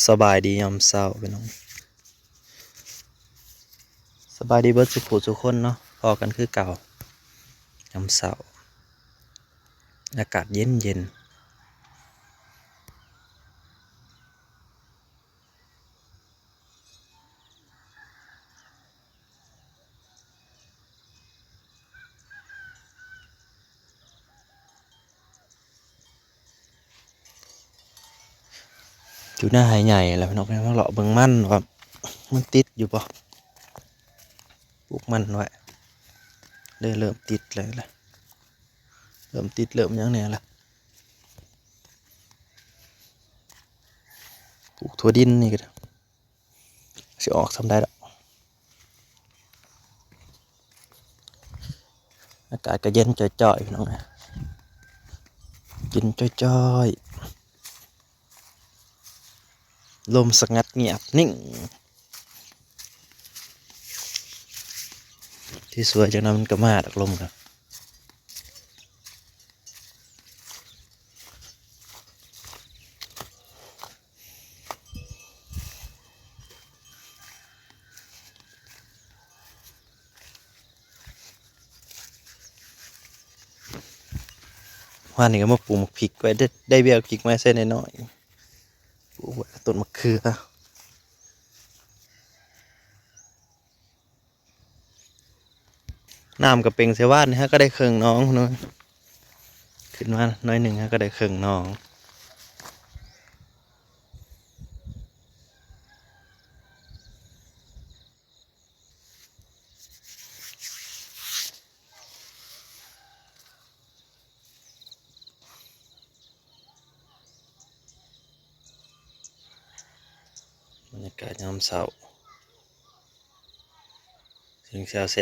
ສະບາຍດີຍາມເຊົ້າພີ່ນ້ອງ ສະບາຍດີເບິດສູ່ຜູ້ສູ່ຄົນເນາະ ພໍ້ກັນຄືເກົ່າຍາມເຊົ້າ ອາກາດເຢັນໆ. ຢູ່ໜ້າໄຮ່ໃຫຍ່ແລ້ວພີ່ນ້ອງ ມາເລາະເບິ່ງມັນວ່າມັນຕິດຢູ່ບໍ່ ປູກມັນໄວ້ ເລີ່ມຕິດແລ້ວລະ ເລີ່ມຕິດເລີ່ມຫຍັງແດ່ລະ ປູກຖົ່ວດິນນີ້ກໍໄດ້. ຊິອອກສ່ຳໃດດອກ ອາກາດກໍເຢັນຈ່ອຍໆ ພີ່ນ້ອງເອີຍ ເຢັນຈ່ອຍໆ ລົມສະຫງັດງຽບນິ່ງ ທີ່ສວຍຈັ່ງນັ້ນມັນກໍມາດອກລົມກໍ. ວານນີ້ກໍມາປູກໝາກພິກໄວ້ ໄດ້ ໄດ້ເບ້ຍໝາກພິກມາໃສ່ໜ້ອຍໆ ປູກໄວ້ຕົ້ນໝາກເຂືອ. ນ້ຳກະເປັງໃສ່ວານນີ້ ຫາກະໄດ້ເຄິ່ງໜອງພຸ້ນນະ ຂຶ້ນມາໜ້ອຍໜຶ່ງ ຫາກະໄດ້ເຄິ່ງໜອງ. ບັນຍາກາດຍາມເຊົ້າ ແສງແຊວໆ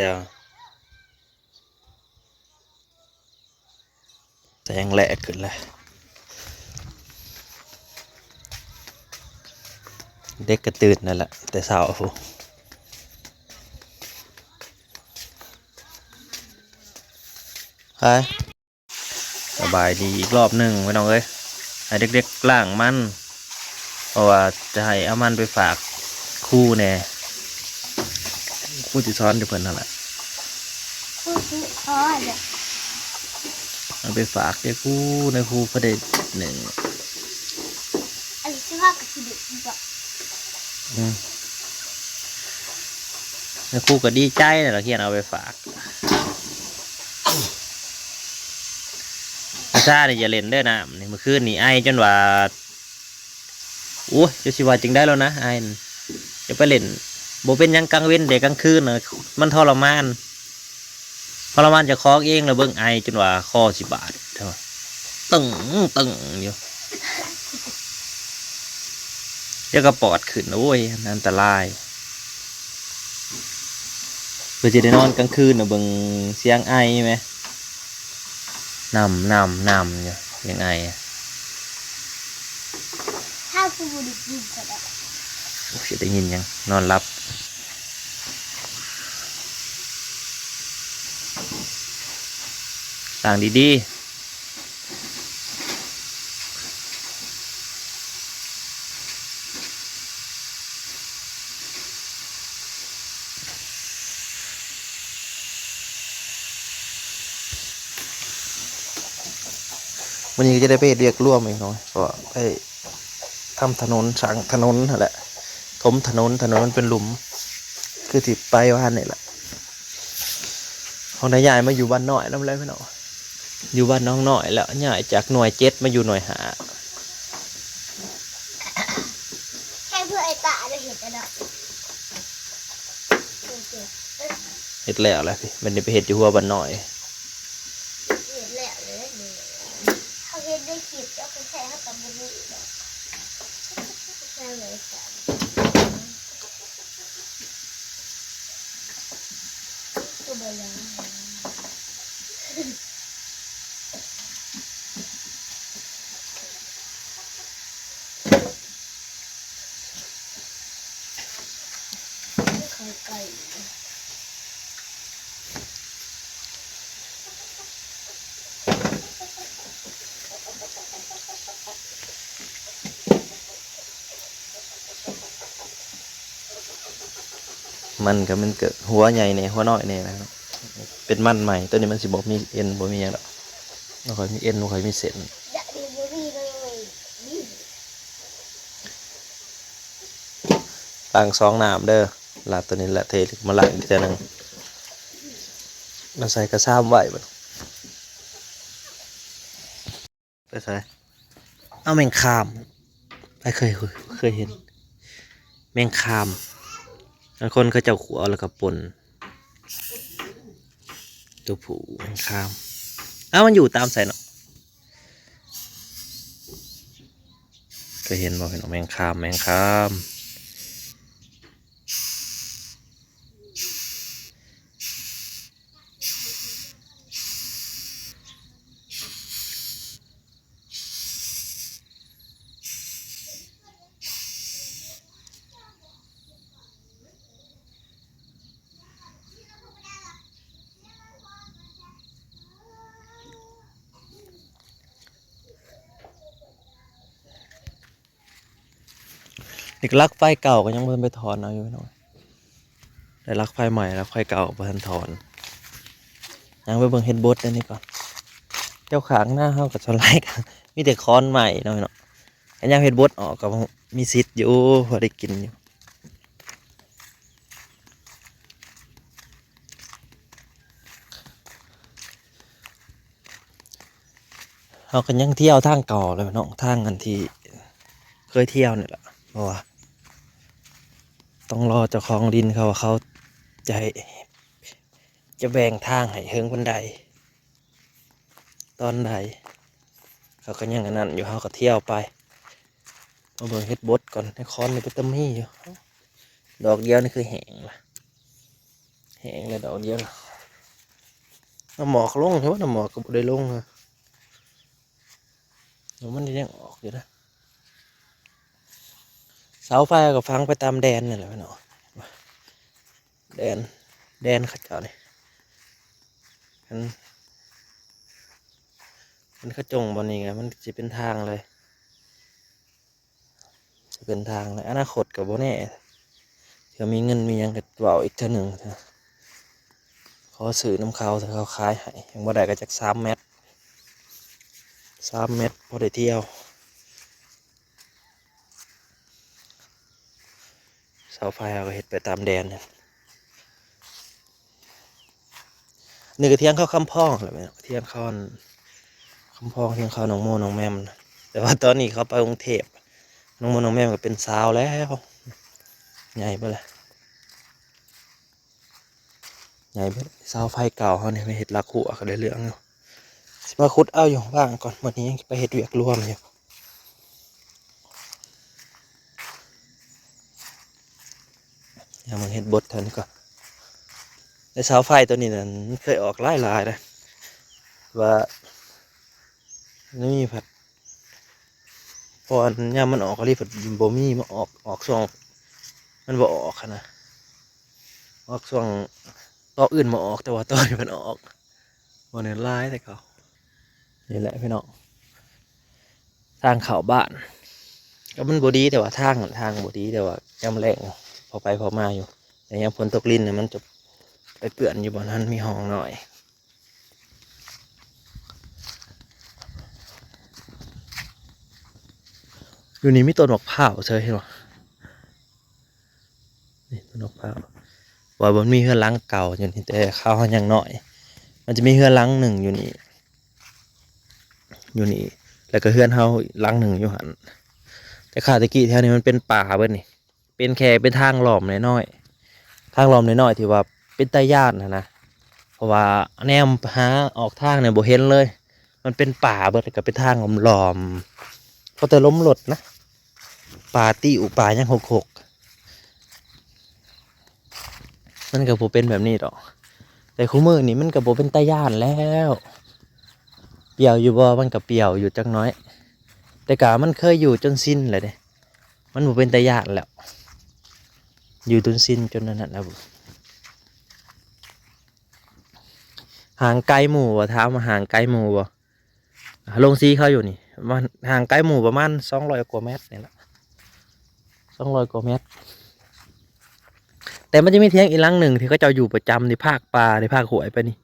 ແສງແລກຂຶ້ນແລ້ວ ເດັກກໍຕື່ນແລ້ວລະ ແຕ່ເຊົ້າພຸ້ນ ໄປ. ສະບາຍດີອີກລອບໜຶ່ງພີ່ນ້ອງເອີຍ ໃຫ້ເດັກໆລ້າງມັນ ເພາະວ່າຈະໃຫ້ເອົາມັນໄປຝາກຄູແດ່ ຄູຊິສອນຢູ່ເພິ່ນຫັ້ນແຫຼະ ຄູຊິສອນ ເອົາໄປຝາກແດ່ຄູ ນາຍຄູພໍໄດ້ໜຶ່ງ ອັນນີ້ຊິວ່າກໍຊິໄດ້ອີກບໍ່? ອືມ ນາຍຄູກໍດີໃຈນັ້ນລະ ຮຽນເອົາໄປຝາກ. ອາຊານີ້ຢ່າຫຼິ້ນເດີນ້ຳນີ້ ມື້ຄືນນີ້ໄອຈົນວ່າ ໂອ້ຍ ຈະຊິວ່າຈັ່ງໃດແລ້ວນະ ໄອ ຢ່າໄປຫຼິ້ນ ບໍ່ເປັນຫຍັງກາງເວັນແດ່ ກາງຄືນນະ ມັນທໍລະມານ ທໍລະມານເຈົ້າຂອງເອງລະ ເບິ່ງໄອຈົນວ່າຄໍຊິບາດ ຕຶ້ງ ຕຶ້ງຢູ່ ດຽວກໍປອດຂຶ້ນ ໂອ້ຍ ອັນຕະລາຍ ເພື່ອຈະໄດ້ນອນກາງຄືນນະ ເບິ່ງສຽງໄອແມ ນຳ ນຳ ນຳຢູ່ ສຽງໄອ ຖ້າກູບໍ່ໄດ້ກິນກໍໄດ້ ໂອ້ຍ ໄດ້ຍິນຫຍັງ ນອນຫຼັບ ລ້າງດີໆ. ມື້ນີ້ກໍຈະໄດ້ໄປເຮັດວຽກລວມອີກເນາະ ເພາະໄປທຳຖະໜົນ ສ້າງຖະໜົນຫັ້ນແຫຼະ ຖົມຖະໜົນ ຖະໜົນມັນເປັນຫຼຸມ ຄືທີ່ໄປວານນີ້ແຫຼະ. ເຮົາໄດ້ຍ້າຍມາຢູ່ບ້ານນ້ອຍນຳແລ້ວພີ່ນ້ອງ ຢູ່ບ້ານໜອງນ້ອຍແລ້ວ ຍ້າຍຈາກໜ່ວຍເຈັດມາຢູ່ໜ່ວຍຫ້າ ໃຫ້ເພື່ອໄອ້ຕາໄດ້ເຮັດແລ້ວເນາະ ເຮັດແລ້ວແຫຼະ ບັດນີ້ໄປເຮັດຢູ່ຫົວບ້ານນ້ອຍ ເຮັດແລ້ວເລີຍ ເຮົາເຮັດໃນຄລິບ ເຈົ້າໄປໃຊ້ເຮົາກໍບໍ່ຮູ້ດອກ ແນວໃດ ມັນກໍ ມັນກໍຫົວໃຫຍ່ແດ່ ຫົວນ້ອຍແດ່ນະ. ເປັນມັນໃໝ່ ໂຕນີ້ມັນຊິບໍ່ມີເອັນ ບໍ່ມີຫຍັງດອກ. ບໍ່ຄ່ອຍມີເອັນ ບໍ່ຄ່ອຍມີເສັ້ນ. ລ້າງສອງນ້ຳເດີ. ລາດໂຕນີ້ແຫຼະ ເທມາລ້າງອີກເທື່ອໜຶ່ງ. ມາໃສ່ກະຊາມໄວ້ບັດ. ໄປໃສ? ເອົາແມງຄາມ. ໃຜເຄີຍ ເຄີຍເຫັນແມງຄາມ? ບາງຄົນເຂົາເຈົ້າຂົ້ວແລ້ວກໍປົ່ນ ຕົວຜູ້ແມງຄາມ. ເອົາ ມັນຢູ່ຕາມໃສເນາະ? ເຄີຍເຫັນບໍ່ພີ່ນ້ອງ? ແມງຄາມ ແມງຄາມ. ນີ້ກໍລັກໄຟເກົ່າກໍຍັງບໍ່ທັນໄປຖອນເອົາຢູ່ພີ່ນ້ອງ. ໄດ້ລັກໄຟໃໝ່ ລັກໄຟເກົ່າບໍ່ທັນຖອນ. ຍ່າງໄປເບິ່ງເຫັດບົດອັນນີ້ກ່ອນ. ແຖວຂ້າງນາເຮົາກໍສ່ວນຫຼາຍກໍມີແຕ່ຂອນໄມ້ເນາະພີ່ນ້ອງ. ຄັນຍາມເຫັດບົດອອກກໍມີສິດຢູ່ ພໍໄດ້ກິນຢູ່. ເຮົາກໍຍັງທ່ຽວທາງເກົ່າແຫຼະເນາະ ທາງອັນທີ່ເຄີຍທ່ຽວນີ້ແຫຼະ ເພາະວ່າຕ້ອງລໍເຈົ້າຂອງດິນເຂົາວ່າເຂົາຈະໃຫ້ ຈະແບ່ງທາງໃຫ້ເຖິງປານໃດ ຕອນໃດ. ເຂົາກໍຍັງອັນນັ້ນຢູ່ ເຮົາກໍທ່ຽວໄປ. ມາເບິ່ງເຫັດບົດກ່ອນ ໃນຄອນນີ້ເປັນຕາມີຢູ່. ດອກດຽວນີ້ຄືແຫ້ງລະ ແຫ້ງແລ້ວດອກດຽວ. ນ້ຳໝອກລົງ ແຕ່ວ່ານ້ຳໝອກກໍບໍ່ໄດ້ລົງ ມັນຍັງອອກຢູ່ນະ. ເສົາໄຟກໍຝັງໄປຕາມແດນນີ້ແຫຼະເນາະ ແດນ ແດນເຂົາເຈົ້ານີ້. ຄັນ ຄັນເຂົາຈົ່ງບ່ອນນີ້ກໍມັນຊິເປັນທາງເລີຍ. ຈະເປັນທາງໃນອະນາຄົດກໍບໍ່ແນ່ ເທື່ອມີເງິນມີຫຍັງກໍເວົ້າອີກເທື່ອໜຶ່ງ. ຂໍຊື້ນຳເຂົາ ຖ້າເຂົາຂາຍໃຫ້ ຍັງບໍ່ໄດ້ກໍຈັກສາມແມັດ ສາມແມັດ ພໍໄດ້ທ່ຽວ. ເສົາໄຟເຮົາກໍເຮັດໄປຕາມແດນ. ນີ້ກໍຖຽງເຂົາຄຳພອງແຫຼະແມ່ນ ຖຽງເຂົາ ຄຳພອງ ຖຽງເຂົານ້ອງໂມນ້ອງແມມ. ແຕ່ວ່າຕອນນີ້ເຂົາໄປກຸງເທບ ນ້ອງໂມນ້ອງແມມກໍເປັນສາວແລ້ວ ໃຫຍ່ເບິດແລ້ວ ໃຫຍ່ເບິດ. ເສົາໄຟເກົ່າເຮົານີ້ໄປເຮັດຫຼັກຮົ້ວກໍໄດ້ເລື່ອງຢູ່. ຊິມາຂຸດເອົາຢູ່ ວ່າງກ່ອນ ມື້ນີ້ຍັງໄປເຮັດວຽກລວມຢູ່. ເອົາມາເຮັດບົດເທົ່ານີ້ກ່ອນ. ແຕ່ເສົາໄຟຕົວນີ້ນັ້ນ ມັນເຄີຍອອກຫຼາຍໆນະ ວ່າ ນີ້ພັດ ເພາະວ່າຍາມມັນອອກອີ່ຫຼີພັດບໍ່ມີ ມາອອກ ອອກຊ່ວງ ມັນບໍ່ອອກຫັ້ນນະ ອອກຊ່ວງ ຕອນອື່ນບໍ່ອອກ ແຕ່ວ່າຕອນນີ້ມັນອອກ. ບໍ່ແມ່ນຫຼາຍແຕ່ເກົ່າ. ນີ້ແຫຼະພີ່ນ້ອງ ທາງເຂົ້າບ້ານ ກໍມັນບໍ່ດີ ແຕ່ວ່າທາງ ທາງບໍ່ດີ ແຕ່ວ່າຍາມແລ້ງພໍໄປພໍມາຢູ່ ແຕ່ຍາມຝົນຕົກລິນນະ ມັນຈະໄປເປື້ອນຢູ່ບ່ອນຫັ້ນ ມີຮ່ອງນ້ອຍ. ຢູ່ນີ້ມີຕົ້ນໝາກພ້າວເຊີຍ ເຫັນບໍ່? ນີ້ຕົ້ນໝາກພ້າວ ວ່າມັນມີເຮືອນຫຼັງເກົ່າຢູ່ນີ້ ແຕ່ຄາວເຮົາຍັງນ້ອຍ ມັນຈະມີເຮືອນຫຼັງໜຶ່ງຢູ່ນີ້ ຢູ່ນີ້ ແລ້ວກໍເຮືອນເຮົາອີກຫຼັງໜຶ່ງຢູ່ຫັ້ນ. ແຕ່ຄາວແຕ່ກີ້ແຖວນີ້ມັນເປັນປ່າເບິດນີ້ ເປັນແຄ່ເປັນທາງລ້ອມນ້ອຍໆ ທາງລ້ອມນ້ອຍໆ ທີ່ວ່າເປັນຕາຢ້ານຫັ້ນນະ ເພາະວ່າແນມຫາອອກທາງນີ້ບໍ່ເຫັນເລີຍ ມັນເປັນປ່າເບິດ ແລ້ວກໍເປັນທາງລ້ອມໆ ພໍແຕ່ລົມລົດນະ ປ່າຕິວ ປ່າຫຍັງຮົກໆ ມັນກໍບໍ່ເປັນແບບນີ້ດອກ. ແຕ່ຄຸມື້ນີ້ມັນກໍບໍ່ເປັນຕາຢ້ານແລ້ວ ປ່ຽວຢູ່ບໍ່? ມັນກໍປ່ຽວຢູ່ຈັກໜ້ອຍ ແຕ່ກະມັນເຄີຍຢູ່ຈົນຊິນແລ້ວເດ້ ມັນບໍ່ເປັນຕາຢ້ານແລ້ວ ຢູ່ຈົນຊິນຈົນອັນນັ້ນແລ້ວ. ຫ່າງໄກໝູ່ບໍ່? ຖາມວ່າຫ່າງໄກໝູ່ບໍ່? ໂຮງສີເຂົາຢູ່ນີ້ ມາ ຫ່າງໄກໝູ່ປະມານສອງຮ້ອຍກວ່າແມັດນີ້ລະ ສອງຮ້ອຍກວ່າແມັດ. ແ ຕ່ມັນຈະມີຖຽງອີກຫຼັງໜຶ່ງທີ່ເຂົາເຈົ້າຢູ່ປະຈຳ ທີ່ພາກປ່າ ທີ່ພາກຫ້ວຍໄປນີ້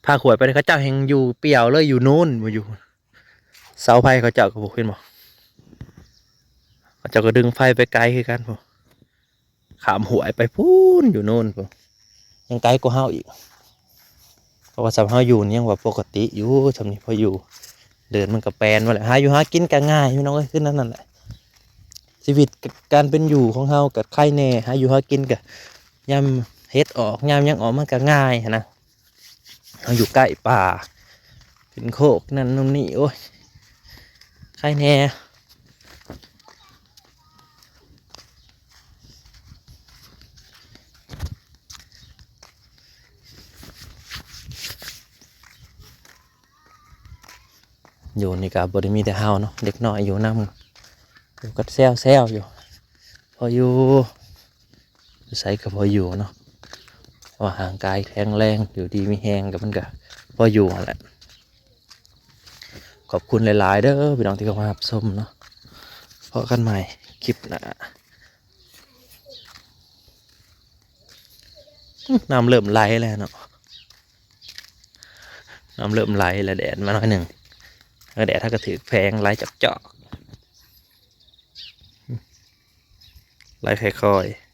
ພາກຫ້ວຍໄປນີ້ ເຂົາເຈົ້າແຮ່ງຢູ່ປ່ຽວເລີຍ ຢູ່ໂນນ ບໍ່ຢູ່ ເສົາໄຟເຂົາເຈົ້າກໍບໍ່ເຫັນບໍ່ ເຂົາເຈົ້າກໍດຶງໄຟໄປໄກຄືກັນພຸ້ນ ຂ້າມຫ້ວຍໄປພຸ້ນ ຢູ່ໂນນພຸ້ນ ຍັງໄກກວ່າເຮົາອີກ ເພາະວ່າສ່ຳເຮົາຢູ່ນີ້ຍັງວ່າປົກກະຕິຢູ່ ສ່ຳນີ້ພໍຢູ່ ເດີ່ນມັນກໍແປນມາແລ້ວ ຫາຢູ່ຫາກິນກໍງ່າຍ ພີ່ນ້ອງເອີຍ ຄືນັ້ນນັ້ນແຫຼະ ຊີວິດການເປັນຢູ່ຂອງເຮົາກໍໄຄແດ່ ຫາຢູ່ຫາກິນກໍຍາມເຫັດອອກ ຍາມຫຍັງອອກ ມັນກໍງ່າຍຫັ້ນນະ ເຮົາຢູ່ໃກ້ປ່າ ຂຶ້ນໂຄກນັ້ນໂນ່ນນີ້ ໂອ້ຍ ໄຄແດ່. ຢູ່ນີ້ກໍບໍ່ໄດ້ມີແຕ່ເຮົາເນາະ ເດັກນ້ອຍຢູ່ນຳ ຢູ່ກັນແຊວໆຢູ່ ພໍຢູ່ ຢູ່ໃສກໍພໍຢູ່ເນາະ ເພາະວ່າຮ່າງກາຍແຂງແຮງ ຢູ່ດີມີແຮງ ກໍມັນກໍພໍຢູ່ຫັ້ນແຫຼະ. ຂອບຄຸນຫຼາຍໆເດີພີ່ນ້ອງທີ່ເຂົ້າມາຮັບຊົມເນາະ ພໍ້ກັນໃໝ່ຄລິບໜ້າ. ອືມ ນ້ຳເລີ່ມໄຫຼແລ້ວເນາະ ນ້ຳເລີ່ມໄຫຼແລ້ວ ແດດມາໜ້ອຍໜຶ່ງ ເອີ ແດດເຮົາກໍຖືກແພງ ໄຫຼຈອກໆ ໄຫຼຄ່ອຍໆ.